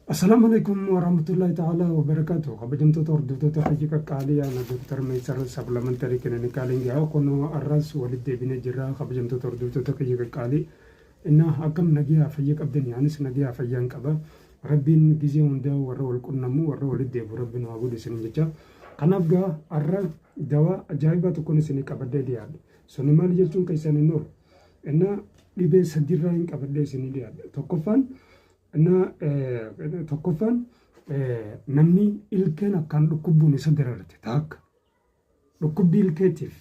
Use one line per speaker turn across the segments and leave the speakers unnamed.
Assalaamu alaikum warahmatullahi ta'ala wabarakaatu. Kabajamtoota hordoftoota Hajji Qaqqaalii, ana Dooktar Meesar Saplamantari Kilinikaalin Gahaa kunoo arras walitti deebinee jirra. Kabajamtoota hordoftoota Hajji Qaqqaalii, innaa akkam nagiyaa fayya qabdanii? Anis nagiyaa fayyaan qaba. Rabbiin gizee hundaa warra wal qunnamu, warra walitti deebi'u Rabbi nu haa godhu isinin jecha. Kanaaf gaa arra dawaa ajaa'ibaa tokkoon isinii qabadhee dhiyaadhe. Suni maal jechuun keessan hin oolu. Innaa dhibee sadirraa hin qabadhee isinii dhiyaadhe. Tokkoffaan, tokkoffaan namni ilkeen akkaan dhukkubbuun isa dararte taakka. Dhukkubbii ilkeetiif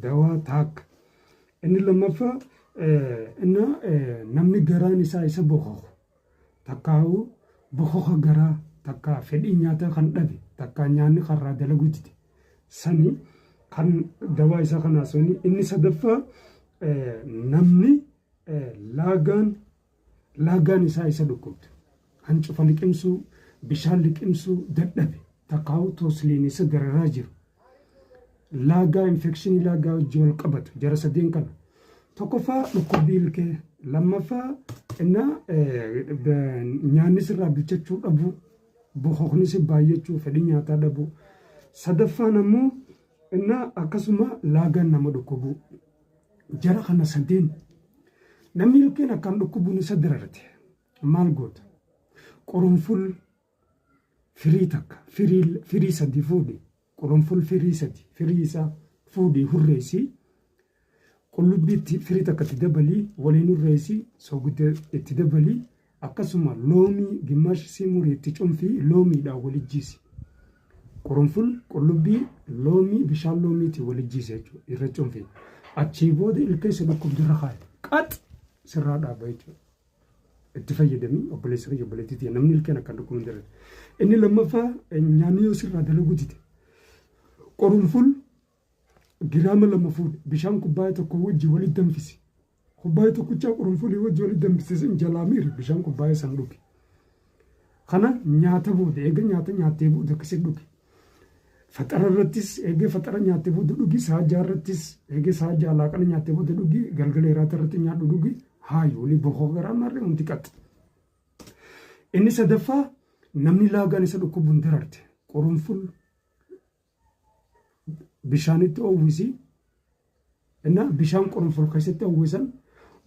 dawaa taakka. Inni lammaffaa, inni namni garaan isaa isa bokoku, takkaa'u bokoka garaa, takkaa fedhii nyaataa kan dhabe, takkaa nyaanni karraa dalaguu dide sani kan dawaa isaa kanaa suni. Inni sadaffaa, namni laagaan isaa isa dhukkubdu, hancufa liqimsuu, bishaan liqimsuu dadhabe, takkaa'u toosliin isa dararaa jiru, laagaa infekshinii laagaa wajjin wal qabatu, jara sadeen kana. Tokkoffaa dhukkubbii ilkee, lammaffaa innaa nyaanni sirraa bilchachuu dhabuu, bokokni si baay'achuu, fedhii nyaataa dhabuu, sadaffaan ammoo innaa akkasuma laagaan nama dhukkubuu. Jara kana sadeen, namni ilkeen akkaan dhukkubuun isa dararte maal goota? Qurunful firii takka, firii sadi fuudhi. Qurunful firii sadi, firii isaa fuudhii hurreessii, qullubbiitti firii takka itti dabalii waliin hurreessii, soogidda itti dabalii, akkasuma loomii gimmaash sii murii itti cunfii, loomiidhaan walijjiisi. Qurunful, qullubbii, loomii, bishaan loomiitiin walijjiisi jechuudha, irra cunfii. Achii booda ilkee si dhukkubdurra kaaye. Qax sirraa dhaaba jechuudha. Itti fayyadamii, obboleessa kiyya, obboleettii tiyya, namni ilkeen akkan dhukkubu hin jiran. Inni lammaffaa, nyaanni yoo sirraa dalaguu dide, qurunful giraama 2 fuudhi, bishaan kubbaayyaa tokko wajjin walitti danfisi. Kubbaayyaa tokkichaa qurunfulii wajjin walitti danfisiisin, jalaa miiri, bishaan kubbaayyaa san dhugi. Kana nyaata booda, eega nyaata nyaattee booda akkasii dhugi. Faxara irrattis eegee faxara nyaattee booda dhugi, sa'a 6 irrattis eegee sa'a 6 laaqana nyaattee booda dhugi, galgala hiraata irratti nyaadhu dhugi, haayu ni bokoo garaa marree hundi qaxxa. Inni sadaffaa, namni laagaan isa dhukkubuun dararte, qurunful bishaanitti oowwisi. Innaa bishaan qurunful keessatti oowwisan,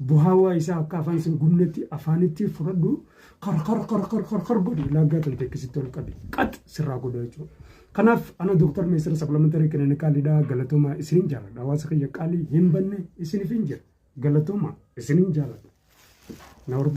buhaawaa isaa akka afaan sin gubnetti afaanitti fudhadhu, qar qar qar qar qar qar godhi, laagaa tan tekkisitti ol qabi, qax sirraa godha jechuudha. Kanaaf ana Dooktar Meesira Saplamantari Kilinikaaliidha. Galatoomaa, isinin jaaladha. Hawaasa kiyya qaalii, hin banne isiniif hin jira. Galatoomaa, isinin jaaladha. Na hordofa.